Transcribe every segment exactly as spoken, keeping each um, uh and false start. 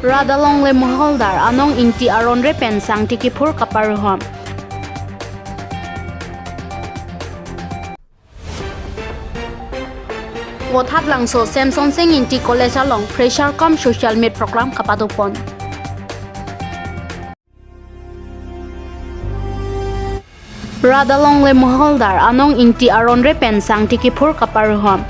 Rat alongle Moholdar Anong Ingti aron re pen sangti kiphur kaparuhon. Vothatlangso Semsonsing Ingti College along fresher cum social meet program kapadopon. Rat alongle Moholdar Anong Ingti aron re pen sangti kiphur kaparuhon.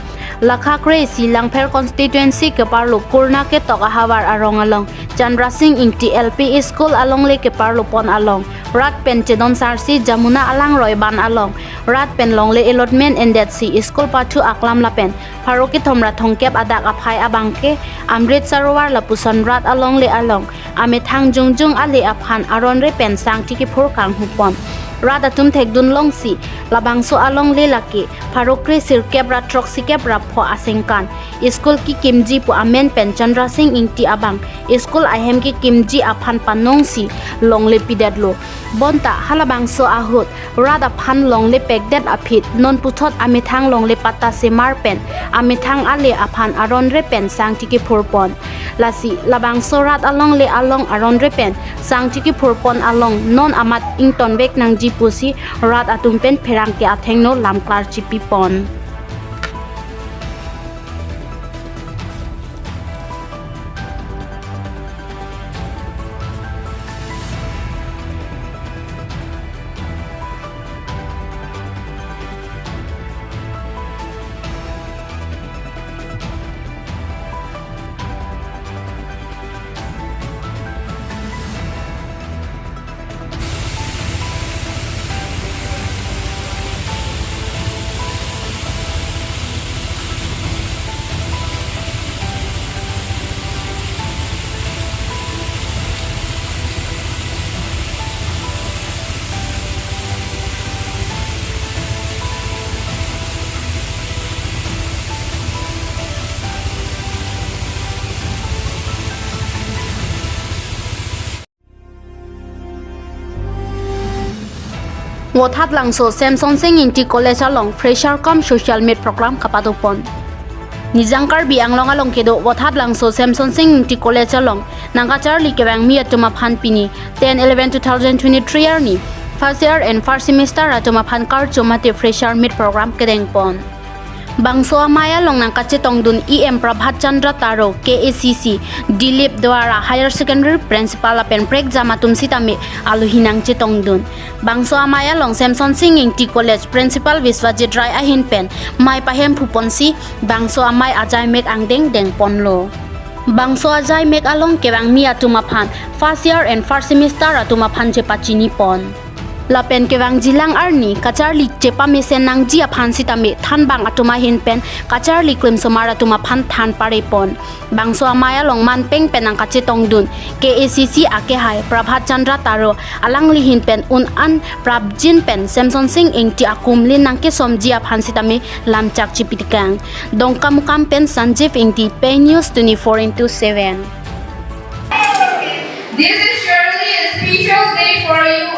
Lakha kre-isi Langpher constituency keparlo Purna Ketok ahavar arong along Chandrasing Ingti L P School alongle keparlopon along rat pen chedon sarsi Jamuna alangroi ban along rat pen longle allotment endetsi school pathu aklam lapen pharo kethom ra thomkep adak aphai abangke Amrit Sarovar lapuson rat alongle along amethang jongjong ale aphan aron re pen sangti kiphur kanghupon. Rat atum thekdun longsi labangso alongle lake pharo kre sirkep ra throksi kep ra pho asengkan school kekimji pu amen pen Chandrasing Ingti abang school ahem kekimji aphan panongsi longle pidetlo. Bonta halabangso ahut rat aphan longle pekdet aphi non puthot amethang longle patta semar pen amethang ale aphan aron re pen sangti kiphurpon. Lasi labangso rat alongle along aron re pen sangti kiphurpon along non amat ingtonvek nangji pusi rat atum pen pherangke athengno lamklar chipipon. Vothatlangso Semsonsing Ingti College along fresher cum social meet program kapadopon. Nijang Karbi Anglong along kedo Vothatlangso Semsonsing Ingti College along nangkacharli kevangmi atum aphan pini ten eleven two thousand twenty-three arni first year and first semester atum aphan karcho mate fresher meet program kedengpon. Bangso amei along nangkachetongdun E M Prabhat Chandra Taro, K A C C, Dilip Dwara Higher Secondary Principal lapen prekjam atum sitame alohi nangchetongdun. Bangso amei along Semsonsing Ingti College Principal Biswajit Rai ahin pen mei pahemphuponsi bangso amei ajaimek angdeng dengponlo. Bangso ajaimek along kevangmi atum aphan first year and first semester atum aphan chepachinipon. Lapen kevangjilang arni kacharli chepamesen nangji aphan sitame thanbang atum ahin pen kacharli klimsomar atum aphan than parepon. Bangso amei along manpeng pen nangkachetongdun K A C C akehai Prabhat Chandra Taro alangli hin pen un-an prapjin pen Semsonsing Ingti akumlin nangkesomji aphan sitame lamchak chipitekang. Dongkamukam pen Sanjeev Ingti, Pei News twenty-four into seven. This is surely a special day for you.